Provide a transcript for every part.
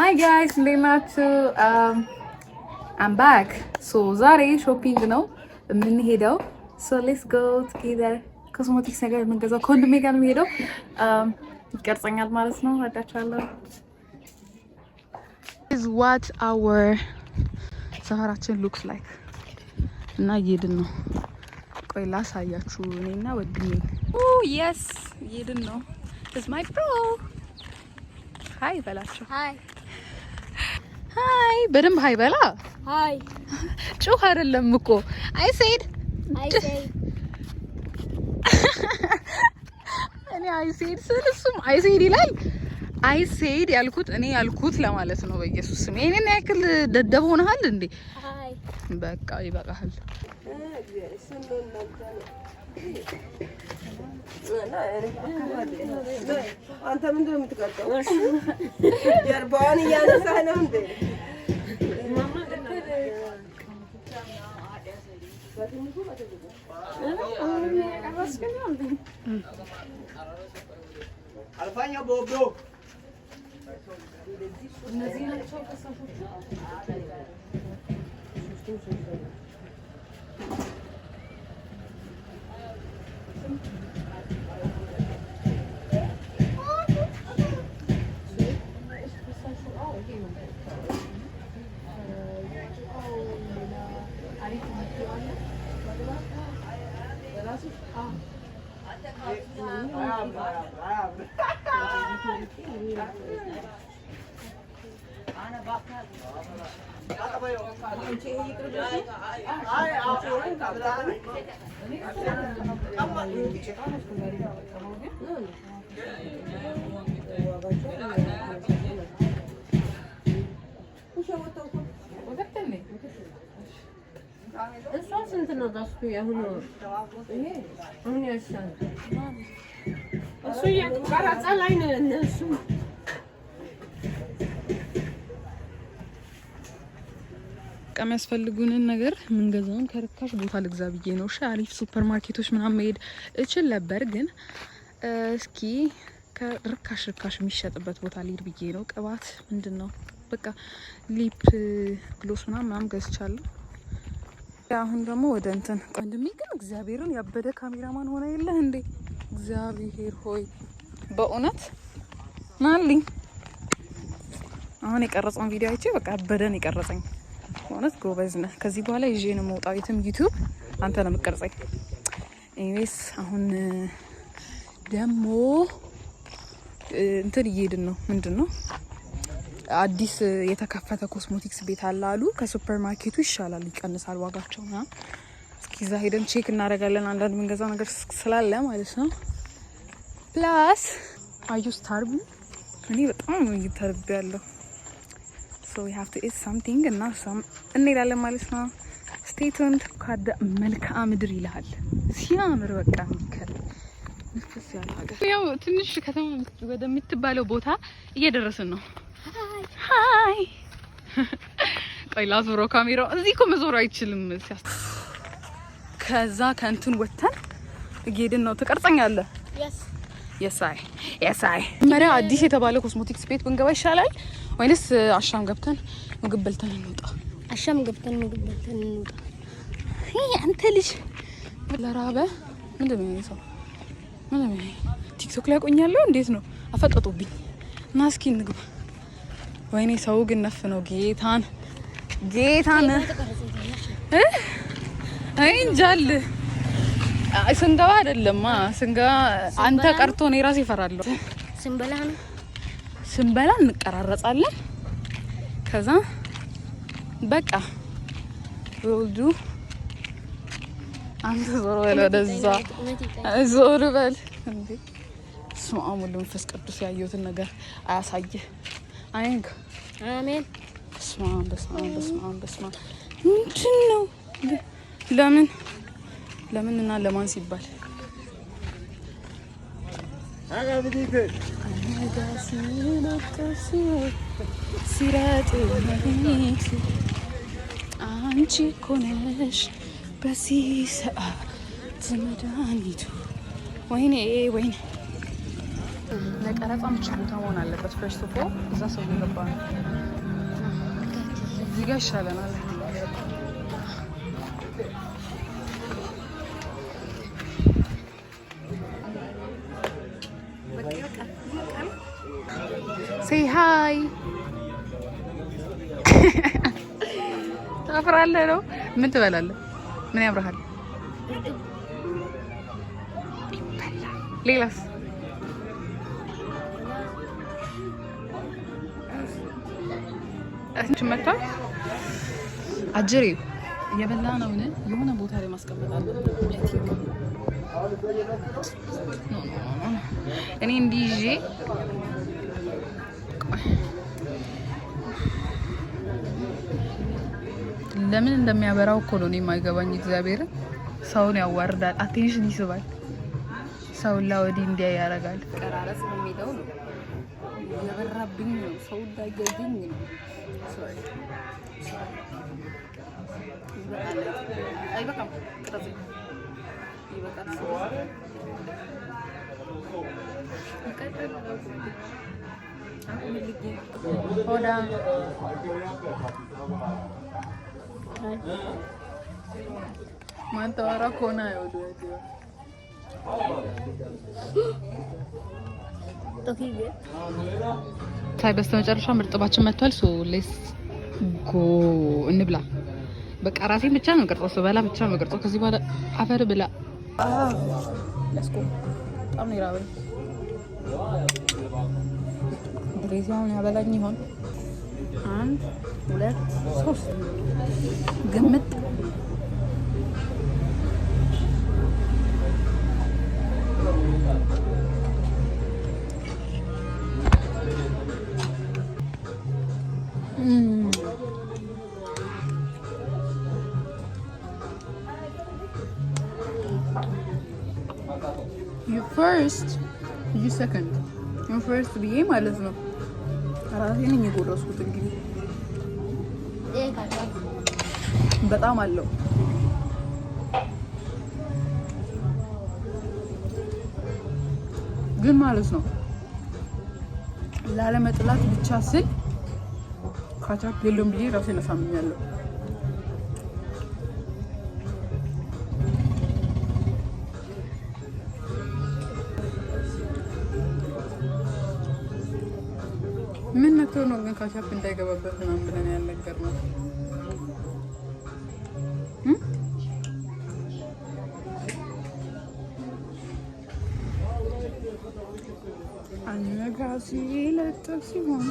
Hi guys፣ እንዴት ናችሁ? I'm back። So ዛሬ shopping ነው የምንሄደው። So let's go together። Cosmetics ነገር የምንገዛው ከወንድሜ ጋር ነው የሚሄደው። ይቀርጸኛል ማለት ነው። ወዳችኋለሁ። Is what our ሰፈራችን looks like እና እየሄድን ነው። ቆይ ላሳያችሁ። እኔና ወንድሜ፣ yes፣ እየሄድን ነው። Is my bro። Hi በላቸው። Hi. Hi፣ በደንብ hi በላ። Hi. ጩህ አይደለም እኮ፣ I said I say. እኔ I said ስል እሱም I said ይላል። I said ያልኩት እኔ ያልኩት ለማለት ነው። በኢየሱስ ስም ይሄንን ያክል ደደብ ሆነሃል እንዴ? Hi. በቃ ይበቃሃል። አንተ ምንድን ነው የምትቀርጸው? ጀርባዋን እያነሳህ ነው እንዴ? እነዚህ ናቸው ከሳሾቹ። እሷ ስንት ነው? ራሱ ያሁኑ ይሄ አሁን ያሻል። እሱ ቀረጻ ላይ ነው እነሱ። በቃ የሚያስፈልጉንን ነገር የምንገዛውን ከርካሽ ቦታ ልግዛ ብዬ ነው። እሺ፣ አሪፍ ሱፐር ማርኬቶች ምናምን መሄድ እችል ነበር፣ ግን እስኪ ከርካሽ ርካሽ የሚሸጥበት ቦታ ልሄድ ብዬ ነው። ቅባት ምንድን ነው፣ በቃ lip gloss ምናምን ምናምን ገዝቻለሁ። አሁን ደግሞ ወደ እንትን፣ ወንድሜ ግን እግዚአብሔርን ያበደ ካሜራማን ሆነ የለህ እንዴ? እግዚአብሔር ሆይ፣ በእውነት ናልኝ። አሁን የቀረጸውን ቪዲዮ አይቼ በቃ አበደን የቀረጸኝ። በእውነት ጎበዝ ነህ። ከዚህ በኋላ ይዤ ነው የምወጣው የትም YouTube፣ አንተ ነው የምትቀርጸኝ። Anyways፣ አሁን ደግሞ እንትን እየሄድን ነው። ምንድን ነው፣ አዲስ የተከፈተ ኮስሞቲክስ ቤት አለ አሉ። ከሱፐር ማርኬቱ ይሻላል፣ ይቀንሳል ዋጋቸው ምናምን። እስኪ እዛ ሄደን check እናደርጋለን። አንዳንድ የምንገዛው ነገር ስላለ ማለት ነው። Plus, are you starving? እኔ በጣም እየተርቤ ያለሁ፣ so we have to eat something እና እሷም እንሄዳለን ማለት ነው። Stay tuned። ካደ መልክዓ ምድር ይልሃል፣ ሲያምር፣ በቃ የሚከል ንፍስ ያለ ሀገር። ያው ትንሽ ከተማ ወደምትባለው ቦታ እየደረስን ነው። Hi። ቆይ ላዞረው ካሜራው። እዚህ እኮ መዞር አይችልም። ሲያስ ከዛ ከእንትን ወተን እየሄድን ነው። ትቀርጸኛለህ? Yes. የሳይ የሳይ መጀመሪያ አዲስ የተባለ ኮስሞቲክስ ቤት ብንገባ ይሻላል ወይንስ አሻም ገብተን ምግብ በልተን እንውጣ? አሻም ገብተን ምግብ በልተን እንውጣ። ይሄ አንተ ልጅ ለራበ ምንድን ነው ሰው፣ ምንድን ነው፣ TikTok ላይ ቆኛለሁ። እንዴት ነው አፈጠጡብኝ። እና እስኪ እንግባ። ወይኔ ሰው ግን ነፍ ነው። ጌታን ጌታን እ አይ እንጃል፣ ስንገባ አይደለማ፣ ስንገባ አንተ ቀርቶ እኔ ራሴ እፈራለሁ። ስንበላ ነው። ስንበላ እንቀራረጻለን። ከዛ በቃ ወልዱ አንተ ዞር በል ወደዛ፣ ዞር በል እንዴ! በስመ አብ ወወልድ ወመንፈስ ቅዱስ፣ ያየሁትን ነገር አያሳይህ። አይንክ። አሜን። በስመ አብ፣ በስመ አብ፣ በስመ አብ፣ በስመ አብ። ምንድን ነው? ለምን ለምን እና ለማን ሲባል አነጋ ሲረጥ መሬት፣ አንቺ እኮ ነሽ በዚህ ሰዓት መድኃኒቱ። ወይኔ ወይኔ፣ ለቀረጻ ምቹ ቦታ መሆን አለበት። First of all እዛ ሰው እየገባ ነው። እዚህ ጋር ይሻለናል። Say hi. ታፍራለህ ነው። ምን ትበላለህ? ምን ያምርሃል? ይበላል። ሌላስ? መጥቷል። አጅሬ የበላ ነው የሆነ ቦታ ላይ ማስቀመጥ አለብን። I think no, no, no። እኔ እንዲህ ይዤ፣ ለምን እንደሚያበራው እኮ ነው እኔ የማይገባኝ። እግዚአብሔርን ሰውን ያዋርዳል፣ attention ይስባል፣ ሰውን ላወዲህ እንዲያይ ያደርጋል። ቀራረጽ የሚለው ነው የበራብኝ ነው፣ ሰው እንዳይገኝ ነው። Sorry. አይበቃም፣ ቅረጽ ይበቃል። ይቀጥል። ሆዳ ማንተዋራ ኮና አይወዱ። Okay. ሳይ በስተመጨረሻ ምርጥባችን መጥቷል። So let's go እንብላ። በቃ ራሴን ብቻ ነው ቀርጾ፣ ስበላ ብቻ ነው ቀርጾ። ከዚህ በኋላ አፈር ብላ። Let's go። በጣም ነው የራበኝ። ድሬዚያውን ያበላኝ ይሆን? አንድ፣ ሁለት፣ ሶስት ግምጥ። You first, you second. You first ብዬ ማለት ነው። ራሴ ነኝ የጎረስኩት። እንግዲህ በጣም አለው፣ ግን ማለት ነው ላለመጥላት ብቻ ስል ካቻፕ የለውም ብዬ ራሴን አሳምኛለሁ። ምን ነክቶ ነው ግን ካቻፕ እንዳይገባበት ምናምን ብለን ያልነገርነው? እም? አነጋ ሲለጥፍ ሲሆን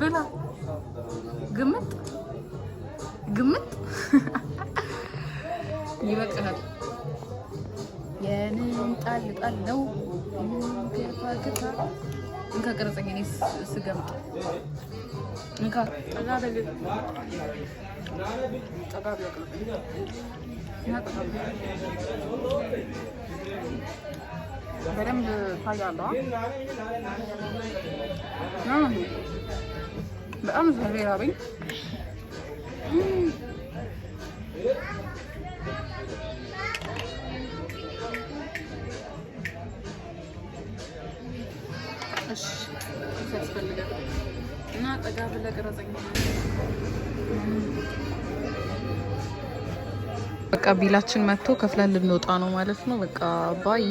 ብላ። ግምት ግምት ይበቃል። የምን ጣል ጣል ነው? ገፋ ገፋ። እንካ ቅረጸኝ፣ እኔ ስገምጥ እንካ ጠጋ በል፣ ጠጋ ብለህ ቅረጸኝ። እና ጠጋ ብለህ በደንብ ታያለህ። በጣም ዛሬ ራበኝ። እሺ ያስፈልጋል እና ጠጋ ብለህ ቅረጸኝ። በቃ bill ኣችን መጥቶ ከፍለን ልንወጣ ነው ማለት ነው። በቃ bye።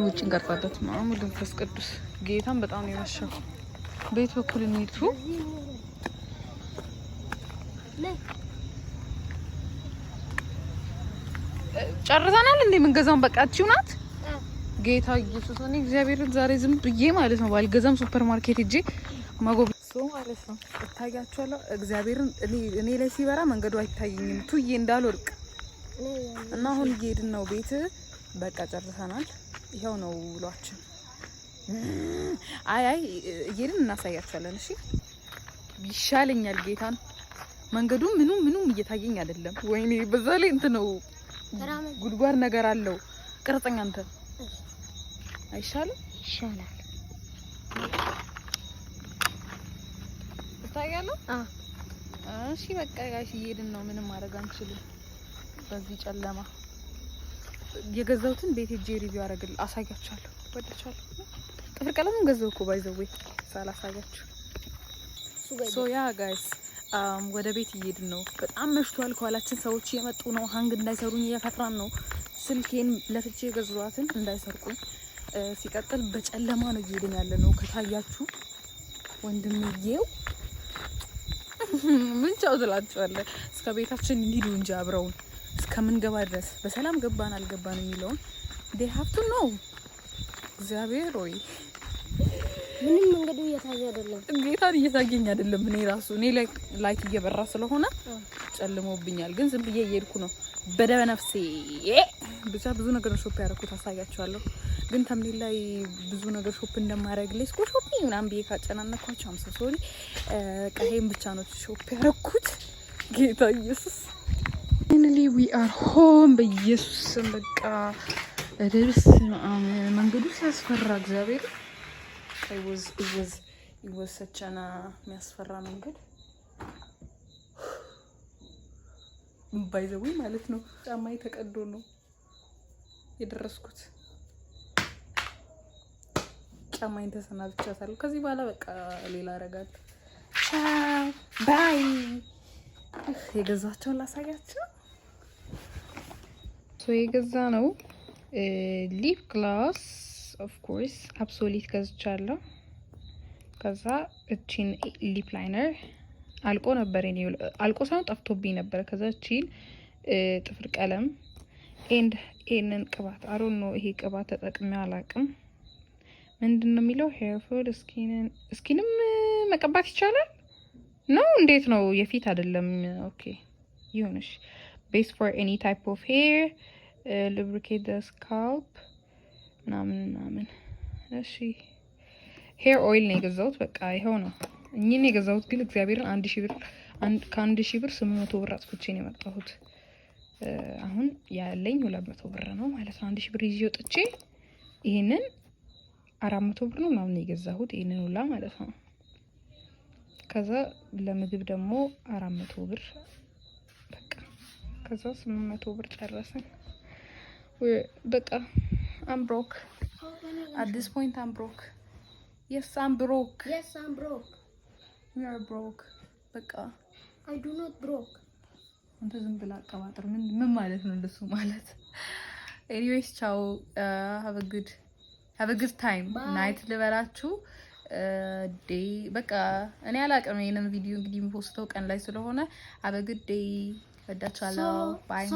ውጭ እንቀርጻለን። ማሙ መንፈስ ቅዱስ ጌታን በጣም ነው የመሸው። ቤት በኩል እንሂድ። ነይ። ጨርሰናል እንዴ? የምንገዛውን በቃ እቺው ናት። ጌታ ኢየሱስ፣ እኔ እግዚአብሔርን ዛሬ ዝም ብዬ ማለት ነው ባልገዛም ሱፐር ማርኬት ሄጄ መጎብ so ማለት ነው እታያችኋለሁ። እግዚአብሔርን እኔ ላይ ሲበራ መንገዱ አይታየኝም ቱዬ እንዳልወድቅ እና አሁን እየሄድን ነው ቤት። በቃ ጨርሰናል። ይኸው ነው ውሏችን። አይ አይ እየሄድን እናሳያችኋለን። እሺ ይሻለኛል። ጌታን መንገዱ ምኑም ምኑም እየታየኝ አይደለም። ወይኔ በዛ ላይ እንትን ነው፣ ጉድጓድ ነገር አለው። ቅርጸኝ አንተ፣ አይሻልም? ይሻላል። ይታያለሁ። እሺ በቃ guys እየሄድን ነው። ምንም ማድረግ አንችልም በዚህ ጨለማ። የገዛሁትን ቤት ሄጄ review አረግል አሳያችኋለሁ። ወዳችኋለሁ። ጥፍር ቀለሙን ገዛሁ እኮ by the way ሳላሳያችሁ። So yeah guys፣ ወደ ቤት እየሄድን ነው። በጣም መሽቷል። ከኋላችን ሰዎች እየመጡ ነው። Hang እንዳይሰሩኝ እየፈራን ነው። ስልኬን ለፍቼ የገዛኋትን እንዳይሰርቁኝ። ሲቀጥል በጨለማ ነው እየሄድን ያለ ነው። ከታያችሁ ወንድምዬው ምን ቻው ትላችኋለህ። እስከ ቤታችን ሂዱ እንጂ አብረውን እስከምንገባ ድረስ በሰላም ገባን አልገባን የሚለውን they have to know። እግዚአብሔር ወይ። ምንም መንገዱ እየታየ አይደለም። ጌታን እየታየኝ አይደለም። እኔ ራሱ እኔ light እየበራ ስለሆነ ጨልሞብኛል። ግን ዝም ብዬ እየሄድኩ ነው በደመ ነፍሴ። ብቻ ብዙ ነገር shop ያደረኩት አሳያችኋለሁ። ግን thumbnail ላይ ብዙ ነገር shop እንደማድረግ let's go shopping ምናምን ብዬ ካጨናነኳቸው I'm so sorry። ቀሄም ብቻ ነው shop ያደረኩት። ጌታ ኢየሱስ፣ finally we are home። በኢየሱስ ስም በቃ ደርስ። መንገዱ ሲያስፈራ፣ እግዚአብሔር was such an የሚያስፈራ መንገድ by the way ማለት ነው። ጫማዬ ተቀዶ ነው የደረስኩት። ጫማዬን ተሰናብቻታለሁ። ከዚህ በኋላ በቃ ሌላ አረጋለሁ። ቻው bye። የገዛቸውን ላሳያቸው። So የገዛ ነው lip gloss of course Absolute ገዝቻለሁ። ከዛ እቺን lip liner አልቆ ነበር፣ አልቆ ሳይሆን ጠፍቶብኝ ነበር። ከዛ እቺን ጥፍር ቀለም and ይሄንን ቅባት፣ I don't know፣ ይሄ ቅባት ተጠቅሜ አላቅም። ምንድን ነው የሚለው? Hair food skin ም መቀባት ይቻላል ነው? እንዴት ነው? የፊት አይደለም። Okay ይሁንሽ። Best for any type of hair, lubricate scalp ምናምን ምናምን። እሺ hair oil ነው የገዛሁት። በቃ ይኸው ነው እኚህን የገዛሁት። ግን እግዚአብሔርን 1000 ብር፣ ከ1000 ብር 800 ብር አጥፍቼ ነው የመጣሁት። አሁን ያለኝ 200 ብር ነው ማለት ነው። 1000 ብር ይዤ ወጥቼ ይሄንን 400 ብር ነው ምናምን የገዛሁት ይሄንን ሁላ ማለት ነው። ከዛ ለምግብ ደግሞ 400 ብር፣ በቃ ከዛ 800 ብር ጨረስን። በቃ I'm broke at this point. I'm broke. Yes, I'm broke. Yes, I'm broke. We are broke በቃ። I do not broke. አንተ ዝም ብለህ አቀባጥር። ምን ምን ማለት ነው እንደሱ ማለት? Anyways ቻው፣ have a good time night ልበላችሁ day፣ በቃ እኔ አላቅም። ይሄንን ቪዲዮ እንግዲህ የም post ተው ቀን ላይ ስለሆነ have a good day። ወዳችኋለሁ። Bye.